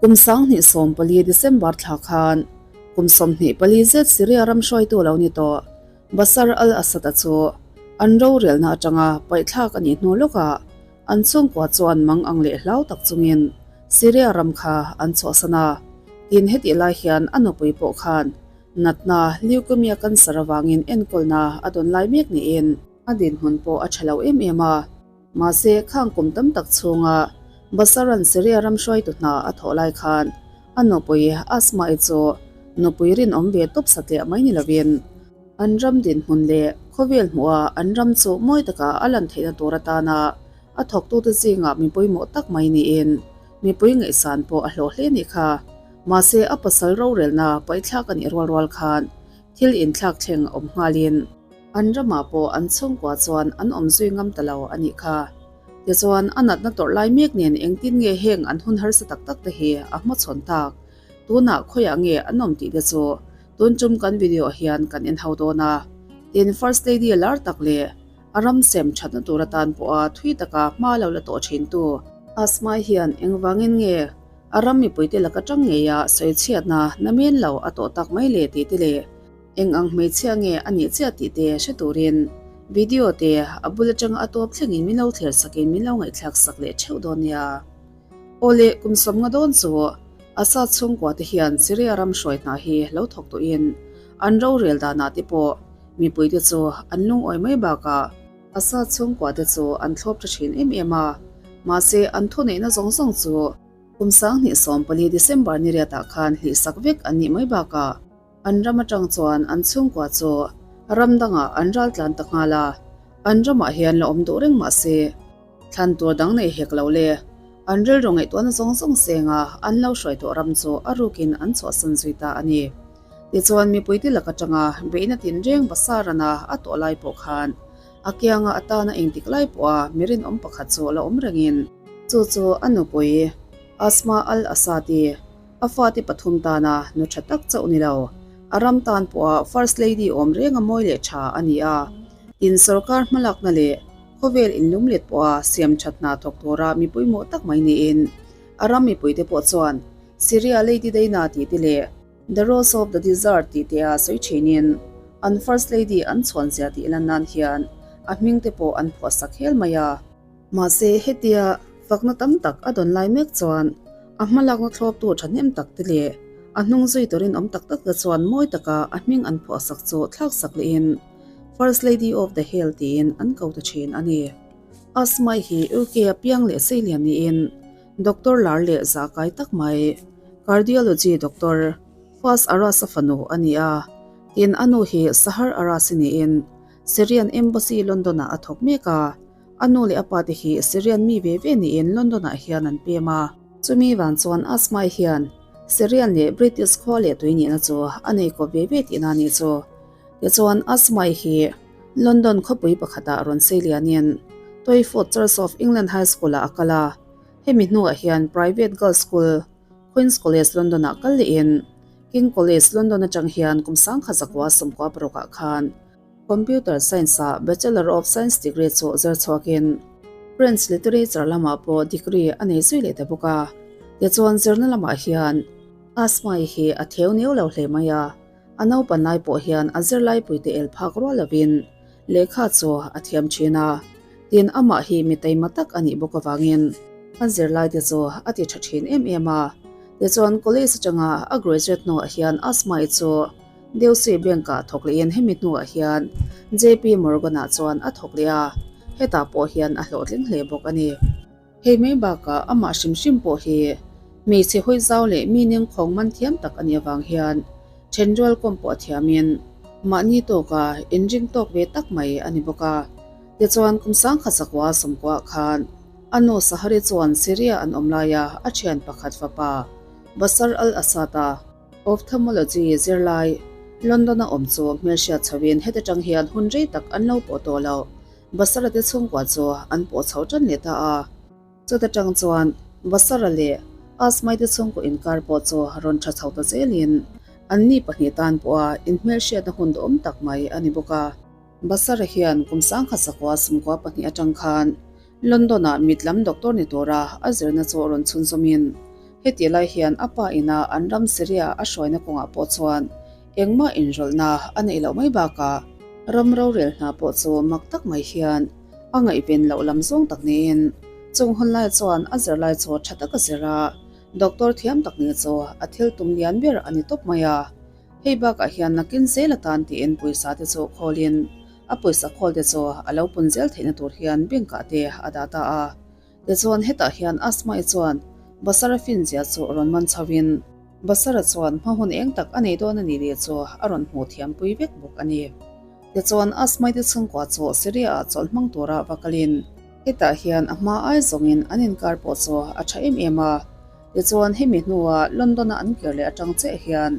Kum 2014 December thla khan kum 24 zet Syria ram hruaitu lo ni tawh Bashar al-Assad-a chu an rorelna atanga paihthlak a nih hnu lawkah an chhungkua chuan mang ang leh hlau tak chungin Syria ram kha an chhuahsan a. Tin, hetih lai hian a nupui pawh khan natna leukemia cancer avangin enkawlna a dawn lai mek niin a dinhmun pawh a tha lo em em a. Mahse, khang kum tam tak chhunga Basharan Syria ram hruaitu hna a thawh lai khan a nupui Asma-i chu nupui rinawm ve tawp satliah mai ni lovin an ram dinhmun leh khawvel hmuha an ram chu mawi taka a lan theihna tur atana a thawktute zingah mi pawimawh tak mai niin mipui ngaihsan pawh a hlawh hle nih kha. Mahse, a pasal rorelna paihthlak a nih rual rual khan thil inthlak thleng a awm nghalin an ramah pawh an chhungkua chuan an awm zui ngam ta lo a nih kha. Tichuan, a natna tawrh lai mek nen engtin nge heng an hun harsa tak tak te hi a hmachhawn tak? Tunah khawiah nge an awm tih te chu tun tum kan video ah hian kan en ho dawn a. Tin, First Lady lar tak leh a ram sem thatna tur atan pawha thui taka hma lo la tawh thintu Asma hian engvangin nge a ram mipuite laka tang ngeia sawichhiatna namen lo a tawh tak mai le tih te leh Eng ang hmeichhia nge a nih chiah tih te hre turin video te a bul atanga a tawp thlengin min lo thler sakin min lo ngaihthlak sak leh theuh dawn nia. Awle kum sawmnga dawn chu Assad chhungkua te hian Syria ram hruai hna hi lo thawk tuhin an rorel danah te pawh mipui te chu an lungawi mai bakah Assad chhungkua te chu an thlawp tha thin em em a, mahse an thuneihna zawng zawng chu kum 2014 December ni riatah khan hlihsak vek an nih mai bakah An ram atang chuan an chhungkua chu ram dangah an ral tlan ta nghal a, an ramah hian la awm duh reng mah se, thlan tur dang nei hek lo le. An rilru ngaihtuahna zawng zawng senga an lo hruai tawh ram chu a rukin an chhuahsan zui ta a ni. Tichuan mipuite lak atanga beihna tinreng Basarana a tawh lai pawh khan a kianga atana engtik lai pawha mi rinawm pakhat chu la awm rengin, chu chu a nupui Asma al-Assad-i A fate pathum tana nu tha tak chauh ni lo, a ram tan pawha First Lady awm reng a mawi leh tha a ni a. Tin, sorkar hmalakna leh khawvel inlumlet pawha siam that hna thawk tura mi pawimawh tak mai niin a ram mipuite pawh chuan Syria Lady Dayna tih te leh The Rose of the Desert tih te a sawi thinin an First Lady an chhuan zia tih lan nan hian a hming te pawh an phuah sak hel mai a. Mahse, hetia fakna tam tak a dawn lai mek chuan a hmalakna thlawptu thahnem tak te leh a hnung zui turin awm tak tak te chuan mawi taka a hming an phuahsak chu thlaksak lehin First Lady of the Hill tiin an ko ta thin a ni. Asma-i hi UK-a piang leh seilian niin doctor lar leh zahkai tak mai cardiology doctor Faz Aras-a fanu a ni a, tin a nu hi Sahar Aras-i niin Syrian Embassy London-ah a thawk mek a. A nu leh a pa te hi Syrian mi ve ve niin London-ah hian an pem a. Chumi vang chuan Asma-i hian Syrian leh British khua leh tui nihna chu a nei kawp ve ve tihna a nih chu. Tichuan Asma-i hi London khawpui pakhatah rawn sei lianin Twyford Church of England High School-ah a kal a. Hemi hnuah hian private girls school Queen's College London-ah kal lehin King College London atang hian kum 1996-ah khan Computer Science-ah Bachelor of Science degree chu zir chhuakin French Literature lamah pawh degree a nei zui leh ta bawk a. Tichuan zirna lamah hian Asma-i hi a theu neu lo hle mai a, a naupan lai pawh hian a zirlaipuite el phak rual lovin lehkha chu a thiam thin a, tin amah hi mi taima tak a nih bawk avangin a zirlaite chu a ti tha thin em em a. Tichuan college atanga a graduate hnuah hian Asma-i chu Deutsche Bank-ah thawk lehin hemi hnuah hian JP Morgan-ah chuan a thawk leh a, hetah pawh hian a hlawhtling hle bawk a ni. Hei mai bakah amah hrim hrim pawh hi hmeichhe hawi zau leh mi nengkhawng man thiam tak a nih avang hian thenrual kawm pawh a thiamin mahni tawka inring tawk ve tak mai a ni bawk a. Tichuan kum 1990 khan a nu Sahari chuan Syria an awm laia a thian pakhat fapa Bashar al-Assad-a Ophthalmology zirlai London-a awm chu hmelhriat chhoin heti tang hian hun rei tak an lo pawh tawh lo. Basara te chhungkua chu an pawh chho tan leh ta a. Chuta tang chuan Basara leh Asmai te chhungkaw inkar pawh chu rawn tha chho ta zelin anni pahnih tan pawha inhmelhriatna hun duhawm tak mai a ni bawk a. Basara hian kum 1992 atang khan London-ah mit lam doctor ni tura a zirna chu rawn chhunzawmin. Hetih lai hian a pa ina an ram Syria a hruaina kawngah pawh chuan engmah inrawlhna a neih loh mai bakah ram rorel hna pawh chu mak tak mai hian a ngaihven loh lam zawng tak niin chung hun lai chuan a zirlai chu tha taka zir a, doctor thiam tak ni chu a thil tum lian ber a ni tawp mai a. Hei bakah hian nakin zel atan tiin pawisa te chu khawlin a pawisa khawl te chu a lo pun zel theihna tur hian bank ah te a dah ta a. Tichuan hetah hian Asma-i chuan Basara finzia chu rawn man chho in Basara chuan hma hun eng tak a nei dawn a ni tih chu a rawn hmuh thiam pui vek bawk a ni. Tichuan Asma-i te chhungkua chu Syria ah chawlh hmang tura va kalin hetah hian a hma ai zawngin an inkar pawh chu a tha em em a. Tichuan hemi hnua London-a an kir leh atang chiah hian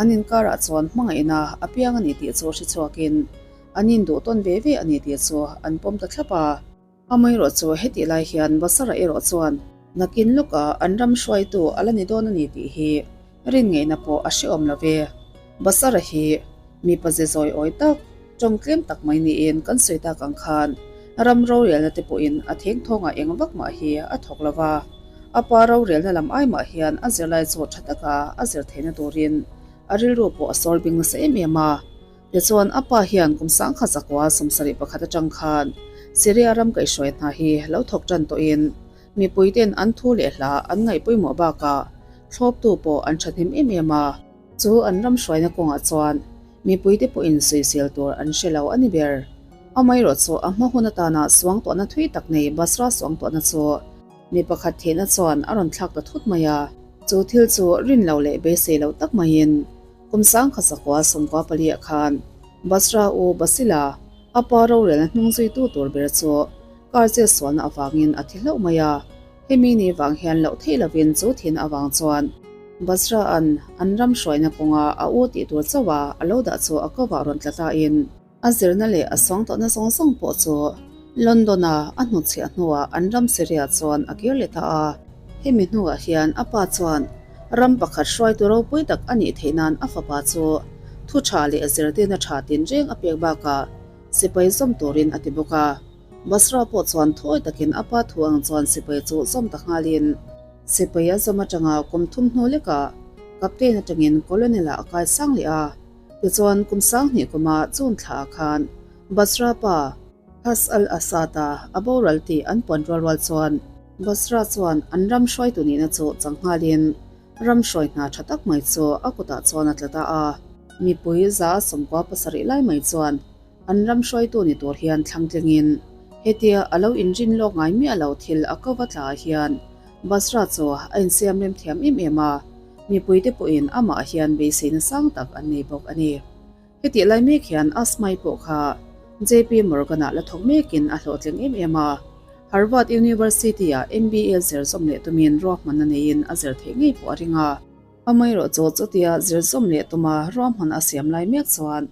an inkarah chuan hmangaihna a piang a ni tih chu hre chhuakin an induh tawn ve ve a ni tih chu an pawm ta thlap a. Amaherawh chu hetih lai hian Basara erawh chuan nakin lawkah an ram hruaitu a la ni dawn a ni tih hi rin ngeihna pawh a hrehawm lo ve. Basara hi mipa ze zawi awi tak, tawng tlem tak mai niin kan sawi tak ang khan ram rorelna te pawhin a thengthawngah eng vak mah hi a thawk lo va. A pa rorelna lam ai mah hian a zirlai chu tha taka a zir theihna turin a rilru pawh a sawr bing nasa em em a. Tichuan, a pa hian kum sangkhat zakua 71 atang khan Syria ram kaihhruai hna hi lo thawk tan tawhin mipuiten an thu leh hla an ngaih pawimawh bakah thlawptu pawh an thahnem em em a. Chu an ram hruaina kawngah chuan mipuite pawhin sawisel tur an hre lo a ni ber. Amaherawh chu a hma hun atana suangtuahna thui tak nei Basra suangtuahna chu mi pakhat theihna chuan a rawn thlak ta thut mai a. Chu thil chu rin lo leh beisei lo tak maiin Kum 1994 ah khan Basra u Basila a pa rorelna hnung zuitu tur ber chu car chet sualna avangin a thi hlauh mai a. Hemi ni vang hian loh theih lovin chu thihna avang chuan Basra an an ram hruaina kawnga a u tih tur chauh a a lo dah chu a kovah rawn tla tain a zirna leh a suang tawhna zawng zawng pawh chu London-a a hnutchhiah hnuah an ram Syria chuan a kir leh ta a. Hemi hnuah hian a pa chuan ram pakhat hruaitu ropui tak a nih theih nan a fapa chu thu tha leh zirtirna tha tinreng a pek bakah sipai zawm turin a ti bawk a. Basra pawh chuan thawi takin a pa thu ang chuan sipai chu zawm ta nghalin sipai a zawm atanga kum thum hnu lekah captain atangin colonel-ah a kai sang leh a. Tichuan, kum 2000 kuma June thlaah khan Basra pa Has al-Assad-a a boral tih an puan rual rual chuan Basra chuan an ram hruaitu nihna chu chang nghalin ram hruai hna tha tak mai chu a kutah chuan a tla ta a. Mipui 97 lai mai chuan an ram hruaitu ni tur hian thlang tlingin hetia a lo inrin lawk ngai miah lo thil a ko va tlaah hian Basra chu a insiam rem thiam em em a. Mipuite pawhin amah hian beiseina sang tak an nei bawk a ni. Hetih lai mek hian Asmai pawh kha JP Morgan-ah la thawk mekin a hlawhtling em em a. Harvard University-ah MBA zir zawm leh tumin ruahmanna neiin a zir theih ngei pawh a ring a. Amaherawh chu chutia zir zawm leh tuma ruahman a siam lai mek chuan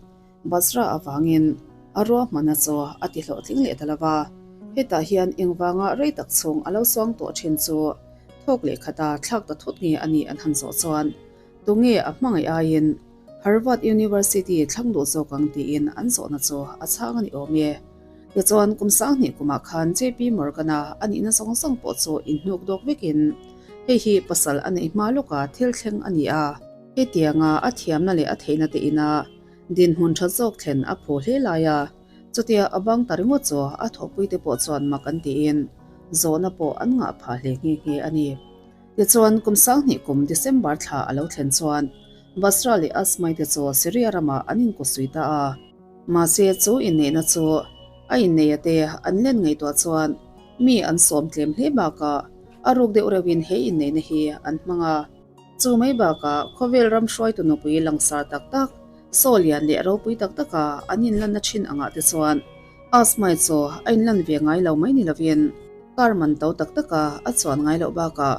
Basra avangin a ruahmanna chu a ti hlawhtling leh ta lo va. Hetah hian engvanga rei tak chhung a lo suang tawh thin chu Thawk leh khata thlak ta thut nge a nih an han zawh chuan tunge a hmangaih aiin Harvard University thlang duh zawk ang tiin an zawhna chu a chhang a ni awm e. Tichuan kum 2000 kumah khan JP Morgan-a a nihna zawng zawng pawh chu inhnuk dawk vekin hei hi pasal a neih hma lawka thil thleng a ni a. Hetianga a thiamna leh a theihna te ina dinhmun tha zawk thlen a phu hle lai a. Chutia a bang ta ringawt chu a thawhpuite pawh chuan mak an tiin zawhna pawh an ngah phah hle nghe nghe a ni. Tichuan, kum 2000 kum December thla a lo thlen chuan Basra leh Asmai te chu Syria ramah an inkawsui ta a. Mahse, chu inneihna chu a inneia te an len ngaihtuah chuan mi an sawm tlem hle bakah a ruk deuh reuhin he inneihna hi an hmang a. Chu mai bakah khawvel ram hruaitu nupui langsar tak tak, saw lian leh ropui tak taka an inlanna thin angah te chuan Asmai chu a inlan ve ngai lo mai ni lovin car man to tak taka a chuan ngai loh bakah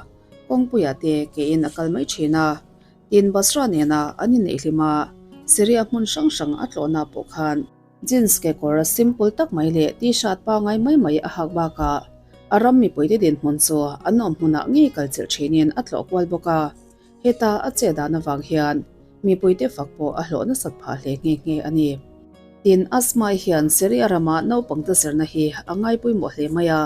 kawngpuiah te kein a kal mai thin a. Tin, Basra nena an inneih hlim a, Syria hmun hrang hrang a tlawhna pawh khan Jeans kekawr simple tak mai leh t-shirt pangai mai mai a hak bakah a ram mipuite dinhmun chu an awm hmunah ngei kal chilh thinin a tlawh kual bawk a. Heta a che dan avang hian mipuite fak pawh a hlawh nasat phah hle nghe nghe a ni. Tin, Asmai hian Syria rama naupangte zirna hi a ngaipawimawh hle mai a.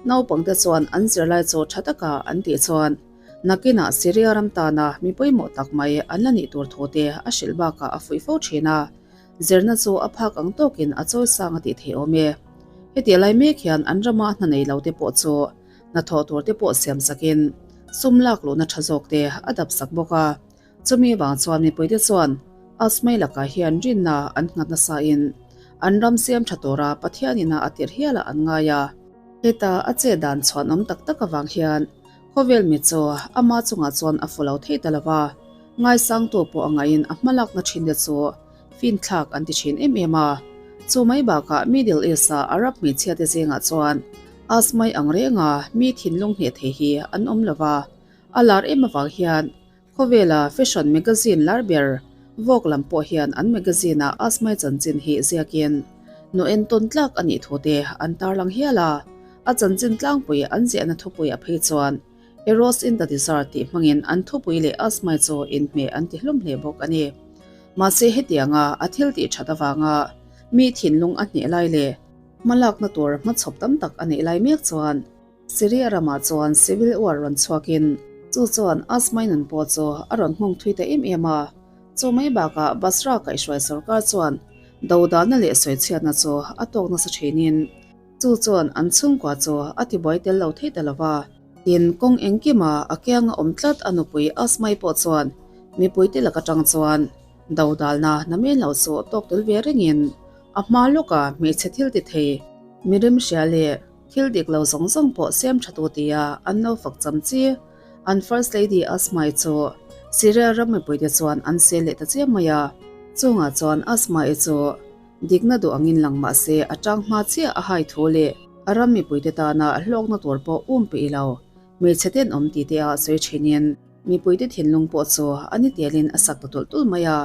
Naupangte chuan an zirlai chu tha taka an tih chuan. Nakinah Syria ram tana mi pawimawh tak mai an la nih tur thu te a hrilh bakah a fuih fo thin a, zirna chu a phak ang tawkin a chawi sang a tih theih awm e. Heti lai mek hian an rama hna nei lo te pawh chu hnathawh tur te pawh siam sakin sum lak luhna tha zawk te a dap sak bawk a. Chumi vang chuan mipuite chuan Asmai lakah hian rinna an nghat nasa in an ram siam tha tura Pathian ina a tirh hialah an ngai a. Heta a chet dan chhuanawm tak tak avang hian khawvel mi chu ama chungah chuan a fu lo thei ta lo va, ngaisangtu pawh a ngaihin a hmalakna thinte chu finthlak an ti thin em em a. Chu mai bakah Middle East-a Arab hmeichhiate zingah chuan Asmai ang renga mi thinlung hneh thei hi an awm lo va, a lar em avang hian Khawvela fashion magazine lar ber Vogue lam pawh hian an magazine-ah Asmai chanchin hi ziakin nu entawn tlak a nih thu te an tarlang hial a, a chanchin tlangpui an ziahna thupui a phei chuan A Rose in the Desert tih hmangin an thupui leh Asmai chu inhmeh an ti hlawm hle bawk a ni. Mahse hetianga a thil tih that avanga mi thinlung a hneh lai leh hmalakna tur hmachhawp tam tak a neih lai mek chuan Syria ramah chuan civil war rawn chhuakin chu chuan Asmai nun pawh chu a rawn nghawng thui ta em em a. Chu mai bakah Basra kaihhruai sorkar chuan dodalna leh sawichhiatna chu a tawk nasa thinin chu chuan an chhungkua chu a tibuai tel lo thei ta lo va. Tin, kawng engkima a kianga awm tlat a nupui Asmai pawh chuan mipuite lak atang chuan dodalna namen lo chu tawk tel ve rengin a hma lawka hmeichhe thil ti thei mi remhria leh Thil dik lo zawng zawng pawh siam tha tu tia an lo fak cham chi. An First Lady Asma-i chu Syria ram mipuite chuan an sel leh ta chiam mai a. Chungah chuan Asma-i chu dikna duh angin lang mah se a tang hma chiah a hai thu leh a ram mipuite tana hlawkna tur pawh um peih lo hmeichhe tenawm ti te a sawi thinin mipuite thinlung pawh chu a ni telin a sak ta tulh tulh mai a.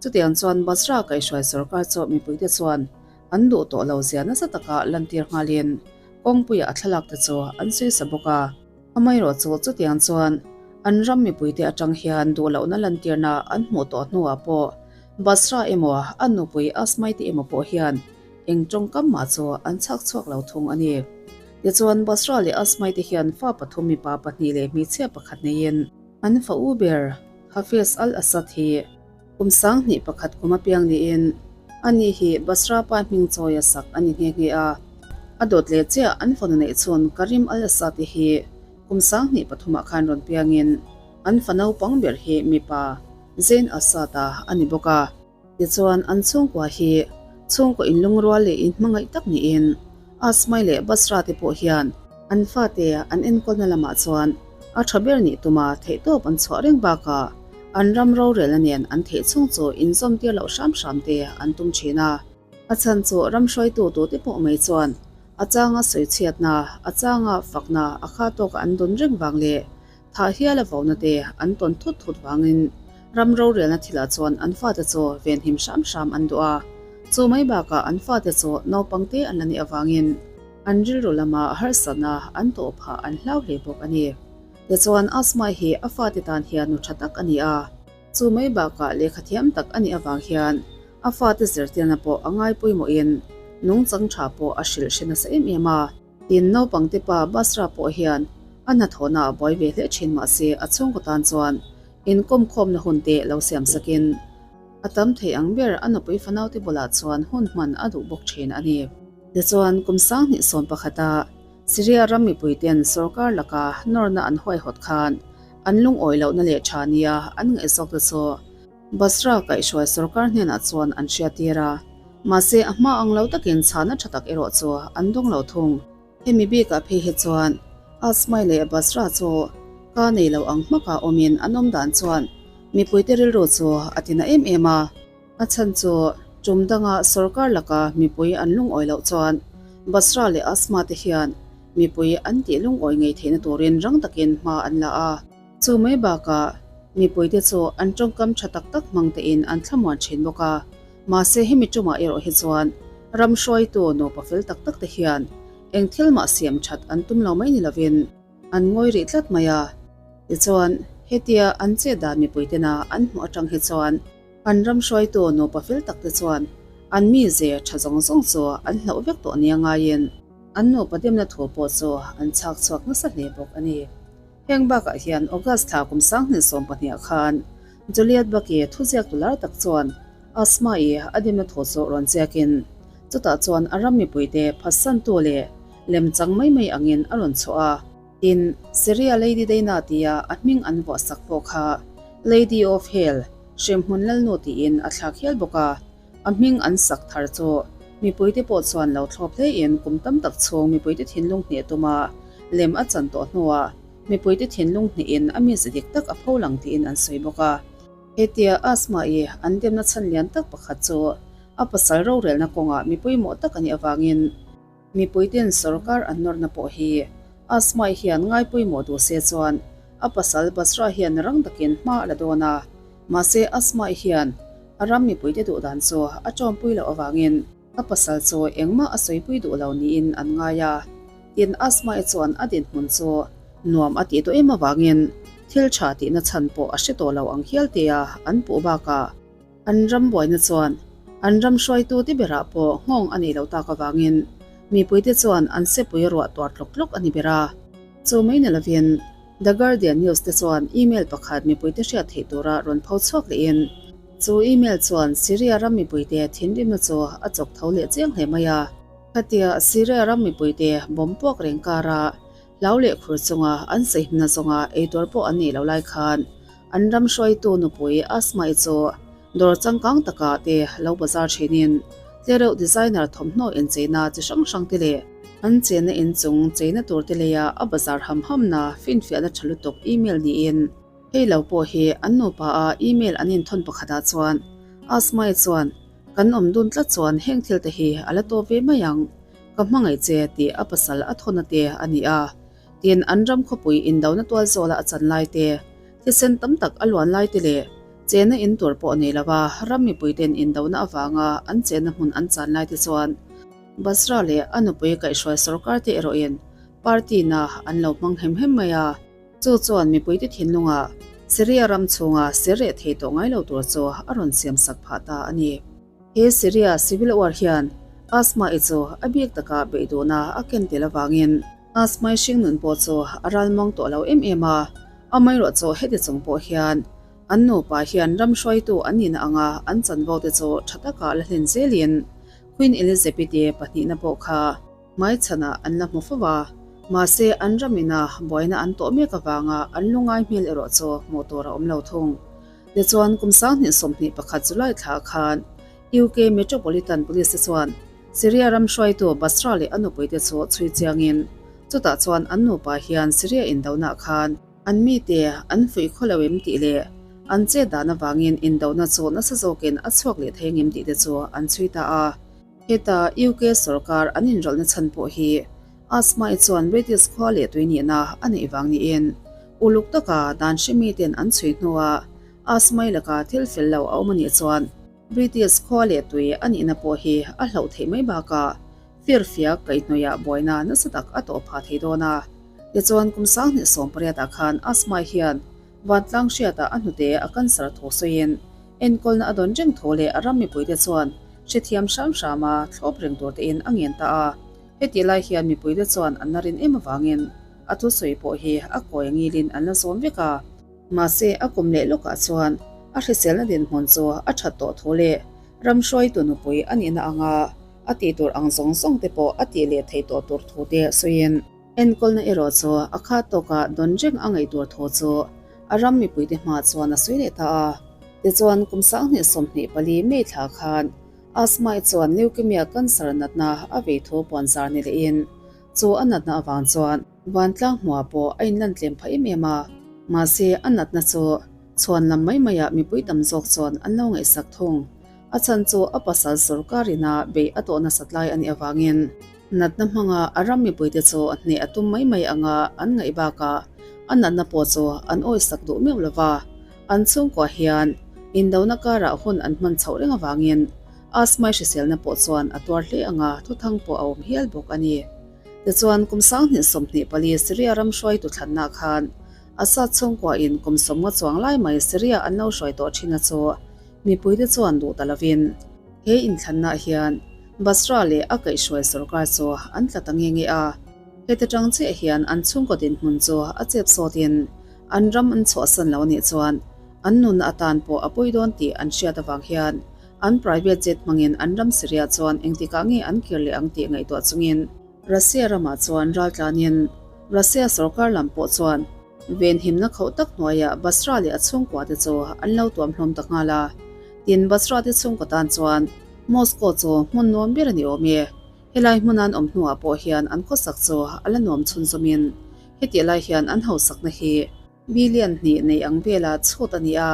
Chutiang chuan Basra kaihhruai sorkar chu mipuite chuan An duh tawh lo zia nasa taka lantir nghalin kawngpuia a thlalak te chu an sawi sa bawk a. Amaherawh chu chutiang chuan an ram mipuite atang hian duh lohna lantirna an hmuh tawh hnuah pawh Basra emaw a nupui Asmaiti emaw pawh hian eng tawngkam mah chu an chhak chhuak lo thung a ni. Tichuan Basra leh Asmaiti hian fa pathum mipa pahnih leh hmeichhia pakhat neiin an fa u ber Hafiz al-Assad hi Kum 2001 kum apiang niin ani hi Basra pa hming chawia sak a ni nghe nghe a. A dawt leh chiah an fanu neih chhun Karim al-Assad-i hi kum 2003 ah khan rawn piangin an fa naupang ber hi mipa Zain Assad-a a ni bawk a. Tichuan an chhungkua hi chhungkaw inlungrual leh inhmangaih tak niin Asmai leh Basra te pawh hian an fate an enkawlna lamah chuan a tha ber nih tuma theihtawp an chhuah reng bakah an ram rorelna nen an theih chhung chu inzawm tir loh hram hram te an tum thin a. A chhan chu ram hruaitu tute pawh mai chuan a changa sawichhiatna, a changa fakna a kha tawka an dawn reng vang leh thah hial a vona te an tawn thut thut vangin ram rorelna thilah chuan an fate chu venhim hram hram an duh a. Chu mai bakah an fate chu naupang te an la nih avangin an rilru lama harsatna an tawh phah an hlau hle bawk a ni. Tichuan Asma hi a fate tan hian nu tha tak a ni a, chu mai bakah lehkha thiam tak a nih avang hian a fate zirtirna pawh a ngai pawimawhin nungchang tha pawh a hrilh hre nasa em em a. Tin, naupangte pa Basra pawh hian a hnathawhna a buai ve hle thin mahse a chhungkaw tan chuan inkawmkhawmna hun te lo siam sakin a tam thei ang ber a nupui fanaute bulah chuan hun hman a duh bawk thin a ni. Tichuan, kum 2011 a Syria ram mipuiten sorkar laka nawrna an huaihawt khan an lungawi lohna leh tha nia an ngaihzawk te chu Basra kaihhruai sorkar hnenah chuan an hriattir a, mahse a hma ang lo takin chhana tha tak erawh chu an dawng lo thung. Hemi bikah phei hi chuan Asmai leh Basra chu ka nei lo ang hmaka awmin an awm dan chuan mipuite rilru chu a tina em em a. A chhan chu tum danga sorkar laka mipui an lungawi loh chuan Basra leh Asma te hian mipui an tih lungawi ngei theihna turin rang takin hma an la a. Chu mai bakah mipuite chu an tawngkam tha tak tak hmang tein an thlamuan thin bawk a. Mahse hemi tumah erawh hi chuan ram hruaitu nupa fel tak tak te hian eng thil mah siam that an tum lo mai ni lovin an ngawi rih tlat mai a. Tichuan hetia an chet dan mipui tena an hmuh atang hi chuan an ram hruaitu nupa fel tak te chuan an mize tha zawng zawng chu an hlauh vek tawh nia ngaiin an nupa demna thu pawh chu an chhak chhuak nasa hle bawk a ni. Heng bakah hian August thla kum 2020 ah khan Juliet Bucky thuziak tu lar tak chuan Asma-i a dimna thu chu rawn chiakin chutah chuan a ram mipuite phatsantu leh lemchang mai mai angin a rawn chhuah a. Tin, Syria Lady Dayna tia a hming an vuahsak pawh kha Lady of Hell, Hremhmun Lalnu tiin a thlak hial bawk a. A hming an sak thar chu mipuite pawh chuan lo thlawp hlein kum tam tak chhung mipuite thinlung hneh tuma lem a chan tawh hnuah mipuite thinlung hnehin a mize dik tak a pho lang tiin an sawi bawk a. Hetia Asma-i an demna chhan lian tak pakhat chu a pasal rorelna kawngah mipui mawh tak a nih avangin, Mipuite'n sorkar an nawrna pawh hi Asma-i hian ngaipawimawh duh se chuan a pasal Basra hian rang takin hma a la dawn a, mahse Asma-i hian a ram mipuite duh dan chu a tawmpui loh avangin a pasal chu engmah a sawipui duh lo niin an ngai a. Tin, Asma-i chuan a dinhmun chu nuam a tih tawh em avangin thil tha tihna chhan pawh a hre tawh lo ang hial tia an puh bakah, An ram buaina chuan an ram hruaitu te berah pawh nghawng a neih loh tak avangin mipuite chuan an sepui ruah tuar tlawk tlawk a ni ber a. Chu mai ni lovin The Guardian News te chuan email pakhat mipuite hriat theih tura rawn pho chhuak lehin chu email chuan Syria ram mipuite thinrimna chu a chawk tho leh chiang hle mai a. Khatia Syria ram mipuite bawm puak reng kara hlau leh khur chunga an saihmna zawnga eitur pawh an neih loh lai khan An ram hruaitu nupui Asma-i chu dawr changkang takah te lo bazar thinin tlereuh designer thawmhnaw incheina chi hrang hrang te leh an chenna inchung cheina tur te leia a bazar ham hamna finfiahna tha lutuk email niin hei lo pawh hi an nupa a email an inthawn pakhatah chuan Asma-i chuan Kan awm dun tlat chuan heng thil te hi a la tawp ve mai ang, ka hmangaih che tih a pasal a thawna te a ni a. Tin, an ram khawpui indona tual zawla a chan lai te, thisen tam tak a luan lai te leh chena in tur pawh nei lova ram mipuiten indona avanga an chena hmun an chan lai te chuan Basra leh a nupui kaihhruai sorkar te erawhin party na an lo hmang hem hem mai a. Chu chuan mipuite thinlungah Syria ram chhunga ser reh thei tawh ngai lo tur chu a rawn siamsak phah ta a ni. He Syria civil war hian Asma-i chu a bik taka beidawhna a ken tel avangin Asma-i hringnun pawh chu a ralmuang tawh lo em em a, amaherawh chu heti chung pawh hian an nupa hian ram hruaitu an nihna anga an chanvo te chu tha taka la hlen zelin Queen Elizabeth-i pahnihna pawh kha hmaichhanah an la hmu fo a, mahse an ramina buaina an tawh mek avanga an lungai hmel erawh chu hmuh tur a awm lo thung. Tichuan, kum 2021 July thla khan UK Metropolitan Police te chuan Syria ram hruaitu Basra leh a nupuite chu chhui chiangin chutah chuan an nupa hian Syria indonah khan an mite an fuih khaw lo em tih leh an chet dan avangin indona chu nasa zawkin a chhuak leh thei ngem tih te chu an chhui ta a. Heta UK sorkar an inrawlhna chhan pawh hi Asma-i chuan British khua leh tui nihna a neih vang niin uluk taka dan hre miten an chhui hnuah Asma-i laka thil fel lo a awm a nih chuan British khua leh tui a nihna pawh hi a hlauh theih mai bakah firfiak kaihhnawihah buaina nasa tak a tawh phah thei dawn a. Tichuan kum 2018 ah khan Asma-i hian Vantlang hriatah a hnute a cancer thu sawiin enkawlna a dawn reng thu leh a ram mipuite chuan hrethiam hram hrama thlawp reng tur tein a ngen ta a. Hetih lai hian mipuite chuan an la rin em avangin a thusawi pawh hi a kawi angilin an la zawm vek a. Mahse a kum leh lawkah chuan a hriselna dinhmun chu a that tawh thu leh ram hruaitu nupui a nihna anga a tih tur ang zawng zawng te pawh a tih leh theih tawh tur thu te sawiin Enkawlna erawh chu a khat tawkah dawn reng a ngaih tur thu chu a ram mipuite hma chuan a sawi leh ta a. Tichuan, kum 2024 May thla khan Asma-i chuan leukemia cancer natna a vei thu puanzar ni lehin chu a natna avang chuan vantlang hmuah pawh a inlan tlem phah em em a. Mahse, a natna chu chhuan lam mai maiah mipui tam zawk chuan an lo ngaihsak thung. A chhan chu a pasal sorkar ina beih a tawh nasat lai a nih avangin Natna hmanga a ram mipuite chu hneh a tum mai mai anga an ngaih bakah a natna pawh chu an awisak duh meuh lo va. An chhungkua hian indona karah hun an hman chhoh reng avangin Asma-i hriselna pawh chuan a tuar hle anga thuthang pawh a awm hial bawk a ni. Tichuan kum 2024 Syria ram hruaitu thlanna khan Assad chhungkuain kum 50 chuang lai mai Syria an lo hruai tawh thin a chu mipuite chuan duh ta lovin he inthlanna hian Basra leh a kaihhruai sorkar chu an tla ta nge nge a. Heta tang chiah hian an chhungkaw dinhmun chu a chep sawtin an ram an chhuahsan lo anih chuan an nunna atan pawh a pawi dawn tih an hriat avang hian an private jet hmangin an ram Syria chuan engtikah nge an kir leh ang tih ngaihtuah chungin Russia ramah chuan raltlanin Russia sorkar lam pawh chuan venhimna khauh tak hnuaiah Basra leh a chhungkuate chu an lo tuam hlawm ta nghal a. Tin, Basra te chhungkaw tan chuan Moscow chu hmun nuam ber a ni awm e. Helai hmun an awm hnuah pawh hian an khawsak chu a la nuam chhunzawmin hetih lai hian an hausakna hi Billion hnih nei ang vela chhut a ni a,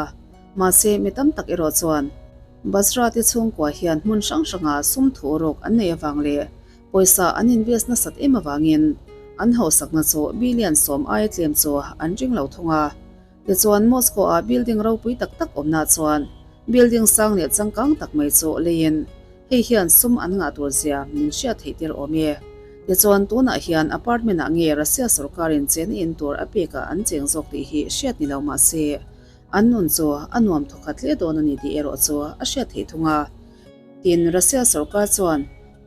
mahse mi tam tak erawh chuan Basra te chhungkua hian hmun hrang hranga sum thu ruk an nei avang leh pawisa an invest nasat em avangin an hausakna chu billion sawm aia tlem chu an ring lo thung a. Tichuan Moscow-a building ropui tak tak awmna chuan building sang leh changkang tak mai chu leiin hei hian sum an ngah tur zia min hriat theih tir awm e. Tichuan tunah hian apartment-ah nge Russia sorkarin chena in tur a pekah an cheng zawk tih hi hriat ni lo mah se an nun chu a nuam thawkhat hle dawn a ni tih erawh chu a hriat theih thung a. Tin, Russia sorkar chuan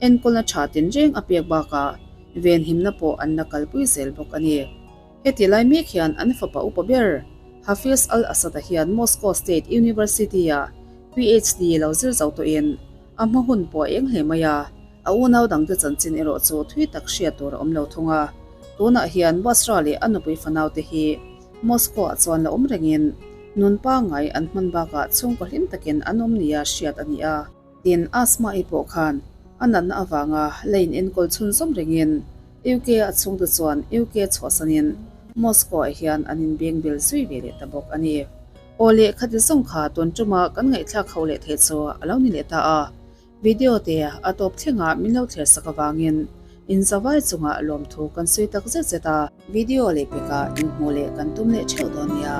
enkawlna tha tinreng a pek bakah venhimna pawh an la kalpui zel bawk a ni. Heti lai mek hian an fapa upa ber, Hafiz al-Assad-a hian Moscow State University-ah PhD lo zir zo tawhin a hma hun pawh a eng hle mai a, a unau dangte chanchin erawh chu thui tak hriat tur a awm lo thung a. Tunah hian Basra leh a nupui fanaute hi Moscow-ah chuan la awm rengin nun pangngai an hman bakah chhungkaw hlim takin an awm nia hriat a ni a. Tin, Asma-i pawh khan a natna avanga la in enkawl chhunzawm rengin UK a chhungte chuan UK chhuahsanin Moscow-ah hian an inbeng bel zui ve leh ta bawk a ni. Aw leh khati zawng kha tun tuma kan ngaihthlak ho leh theih chu a lo ni leh ta a, video te a tawp thlengah min lo thler sak avangin inzavai chungah lawmthu kan sawi tak zet zet a. Video leh pekah inhmuh leh kan tum leh theuh dawn nia.